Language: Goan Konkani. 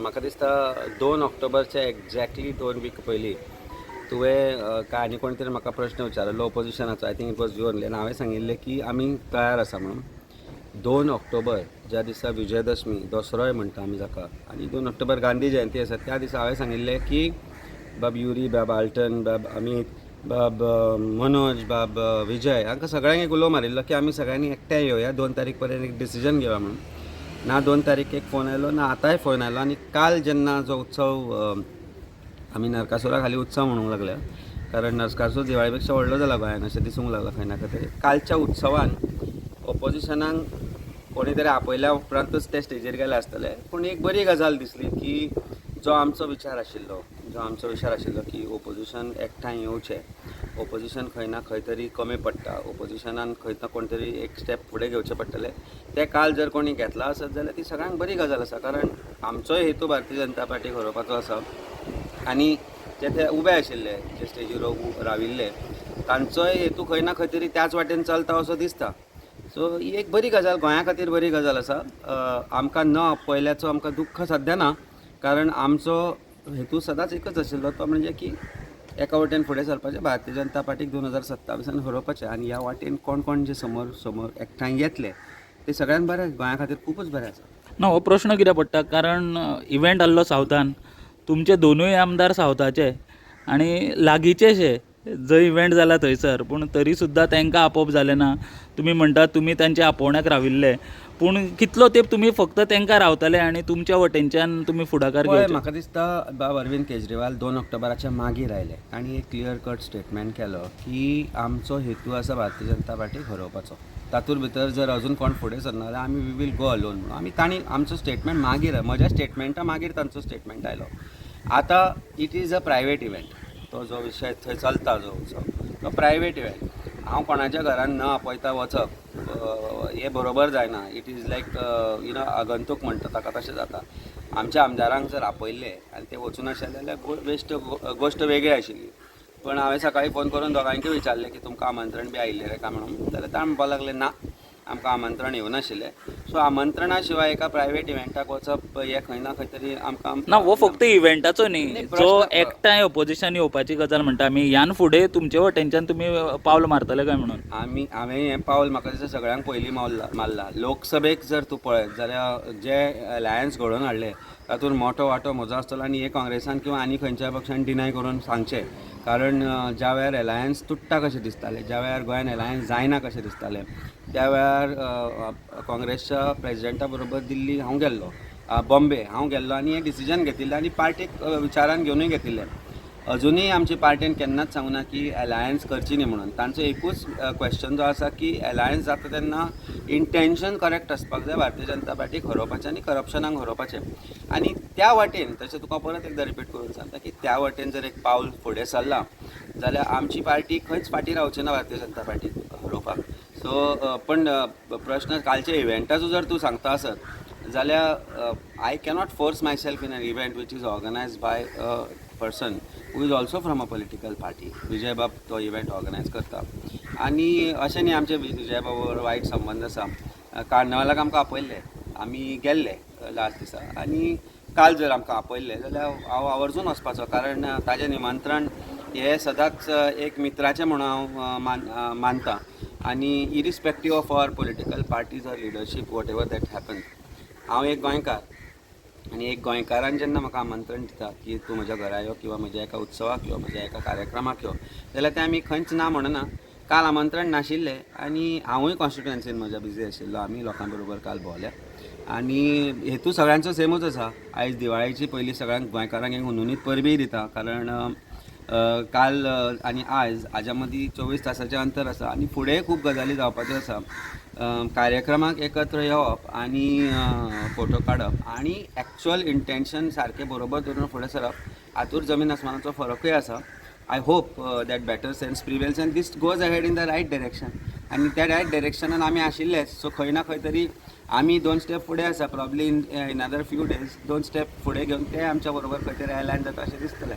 म्हाका दिसता 2 ऑक्टोबरच्या एक्झॅक्टली 2 वीक पयलीं तुवें काय आनी कोण तरी म्हाका प्रश्न विचारिल्लो ओपोजिशनाचो. I think it was you only. आनी हांवें सांगिल्लें की आमी तयार आसा म्हणून. 2 ऑक्टोबर ज्या दिसा विजयदशमी, दसरोय म्हणटा आमी जाका, आनी 2 ऑक्टोबर गांधी जयंती आसा, त्या दिसा हांवें सांगिल्लें की बाब युरी, बाब आल्टन, बाब अमीत, बाब मनोज, बाब विजय हांकां सगळ्यांक एक उलो मारिल्लो की आमी सगळ्यांनी एकठांय येवया, 2 तारीख पर्यंत एक डिसिजन घेवया म्हणून. ना 2 तारखेक फोन आयलो, ना आतांय फोन आयलो. आनी काल जेन्ना जो उत्सव, आमी नरकासुरा खाली उत्सव म्हणूंक लागल्या, कारण नरकासूर दिवाळे पेक्षा व्हडलो जाला गोंयान अशें दिसूंक लागलां खंय ना खंय तरी. कालच्या उत्सवान ओपोजिशनाक कोणी तरी आपयल्या उपरांतूच ते स्टेजीर गेले आसतले. पूण एक बरी गजाल दिसली की जो आमचो विचार आशिल्लो की ओपोजिशन एकठांय येवचें, ओपोजिशन खंय ना खंय तरी कमी पडटा, ओपोजिशनान खंय ना कोण तरी एक स्टेप फुडें घेवचें पडटलें, तें काल जर कोणी घेतलां आसत जाल्यार ती सगळ्यांक बरी गजाल आसा. कारण आमचोय हेतू भारतीय जनता पार्टीक हरोवपाचो आसा आनी जे ते उबे आशिल्ले, जे स्टेजीर राविल्ले, तांचोय हेतू खंय ना खंय तरी त्याच वाटेन चलता असो दिसता. सो ही एक बरी गजाल, गोंया खातीर बरी गजाल आसा. आमकां न आपयल्याचो आमकां दुख्ख सद्या ना, कारण आमचो हेतू सदांच एकच आशिल्लो, तो म्हणजे की एका वटेन फुडें सरपाचें, भारतीय जनता पार्टीक 2027न हरोवपाचें. आनी ह्या वाटेन कोण कोण जे समोर समोर एकठांय येतले ते सगळ्यांत बरें, गोंया खातीर खुबूच बरें आसा. ना, हो प्रश्न कित्याक पडटा, कारण इव्हेंट आहलो सावथान, तुमचे दोनूय आमदार सावथाचे आनी लागींचेशे जंय इव्हेंट जाला थंयसर, पूण तरी सुद्दां तांकां आपोवप जालें ना. तुमी म्हणटात तुमी तांच्या आपोवण्याक राविल्ले, पूण कितलो तेंप तुमी फक्त तांकां रावतले आनी तुमच्या वटेनच्यान तुमी फुडाकार पळय, घेवचे? म्हाका दिसता बाब अरविंद केजरीवाल 2 ऑक्टोबराच्या मागीर आयले आनी एक क्लियर कट स्टेटमेंट केलो की आमचो हेतू आसा भारतीय जनता पार्टीक हरोवपाचो, तातूंत भितर जर अजून कोण फुडें सरना जाल्यार आमी we will go alone म्हणून. आमी तांणी आमचो स्टेटमेंट मागीर, म्हज्या स्टेटमेंटा मागीर तांचो स्टेटमेंट आयलो. आतां it is a private event. तो जो विशय थंय चलता, जो उत्सव, तो प्रायवेट इव्हेंट. हांव कोणाच्या घरान न आपयता वचप हें बरोबर जायना. It is like आगंतूक म्हणटा ताका तशें जाता. आमच्या आमदारांक जर आपयल्ले आनी ते वचूनाशिल्ले जाल्यार बेश्ट गोश्ट वेगळी आशिल्ली. पण हांवें सकाळीं फोन करून दोगांयकूय विचारलें की तुमकां आमंत्रण बी आयिल्लें रे काय म्हणून, जाल्यार ते म्हणपाक लागले, ना, आमकां आमंत्रण येवनाशिल्लें. सो आमंत्रणा शिवाय एका प्रायवेट इव्हेंटाक वचप हें खंय ना खंय तरी आमकां ना, हो फक्त इव्हेंटाचो न्ही, न्ही, जो एकठांय ओपोजिशन येवपाची गजाल म्हणटा आमी, ह्यान फुडें तुमचे वटेनच्यान तुमी पावल मारतले काय म्हणून? हांवें हें पावल म्हाका दिसता सगळ्यांक पयलीं मारला. लोकसभेक जर तूं पळयत जाल्यार जे अलायन्स घडोवन हाडले तातूंत मोठो वांटो म्हजो आसतलो आनी हे काँग्रेसान किंवा आनी खंयच्याय पक्षान डिनाय करून सांगचें. कारण ज्या वेळार अलायन्स तुट्टा कशें दिसतालें, ज्या वेळार गोंयान अलायन्स जायना कशें दिसतालें, त्या वेळार काँग्रेसच्या प्रेजिडेंटा बरोबर दिल्ली हांव गेल्लो, बॉम्बे हांव गेल्लो आनी हें डिसिजन घेतिल्लें आनी पार्टीक विचारान घेवनूय घेतिल्लें. अजुनूय आमची पार्टेन केन्नाच सांगूना की अलायन्स करची न्ही म्हणून. तांचो एकूच क्वेश्चन जो आसा की अलायन्स जाता तेन्ना इंटेन्शन करेक्ट आसपाक जाय, भारतीय जनता पार्टीक हरोवपाचें आनी करप्शनाक हरोवपाचें. आनी त्या वाटेन, तशें तुका परत एकदां रिपीट करून सांगता की त्या वाटेन जर एक पावल फुडें सरलां जाल्यार आमची पार्टी खंयच फाटीं रावची ना भारतीय जनता पार्टीक हरोवपाक. सो पण प्रश्न कालच्या इव्हेंटाचो जर तूं सांगता आसत जाल्यार I cannot force my self in an event which is organised by a person who is also from a political party. Vijay बाब तो इव्हेंट ऑर्गनायज करता आनी अशें न्ही आमचे विजय बाबा बरोबर वायट संबंद आसा. कार्नवालाक आमकां आपयल्ले, आमी गेल्ले लास्ट दिसा. आनी काल जर आमकां आपयल्ले जाल्यार हांव आवर्जून वचपाचो, कारण ताजें निमंत्रण हें सदांच एक मित्राचें म्हणून हांव मानता. आनी irrespective of our political parties or leadership, whatever that happen, हांव एक गोंयकार आनी एक गोंयकारान जेन्ना म्हाका आमंत्रण दिता की तूं म्हज्या घरा यो किंवा म्हज्या एका उत्सवाक यो, म्हज्या एका कार्यक्रमाक यो, जाल्यार तें आमी खंयच ना म्हणना. काल आमंत्रण नाशिल्लें आनी हांवूय कॉन्स्टिट्युएन्सीन म्हज्या बिजी आशिल्लो. आमी लोकां बरोबर काल भोंवले आनी हेतू सगळ्यांचो सेमूच आसा. आयज दिवाळेची पयली सगळ्यांक गोंयकारांक एक हुनहुनीत परबीय दिता, कारण काल आनी आयज हाज्या मदीं 24 तासाचें अंतर आसा आनी फुडेंय खूब गजाली जावपाच्यो आसा. कार्यक्रमाक एकत्र येवप आनी फोटो काडप आनी एक्चुअल इंटेन्शन सारकें बरोबर धरून फुडें सरप हातूंत जमीन आसमानाचो फरकूय आसा. I hope that better sense prevails and this goes ahead in the right direction. आनी त्या रायट डायरेक्शनान आमी आशिल्लेच. सो खंय ना खंय तरी आमी दोन स्टेप फुडें आसा. Probably in another few days दोन स्टेप फुडें घेवन ते आमच्या बरोबर खंय तरी अलायन जाता अशें दिसतलें.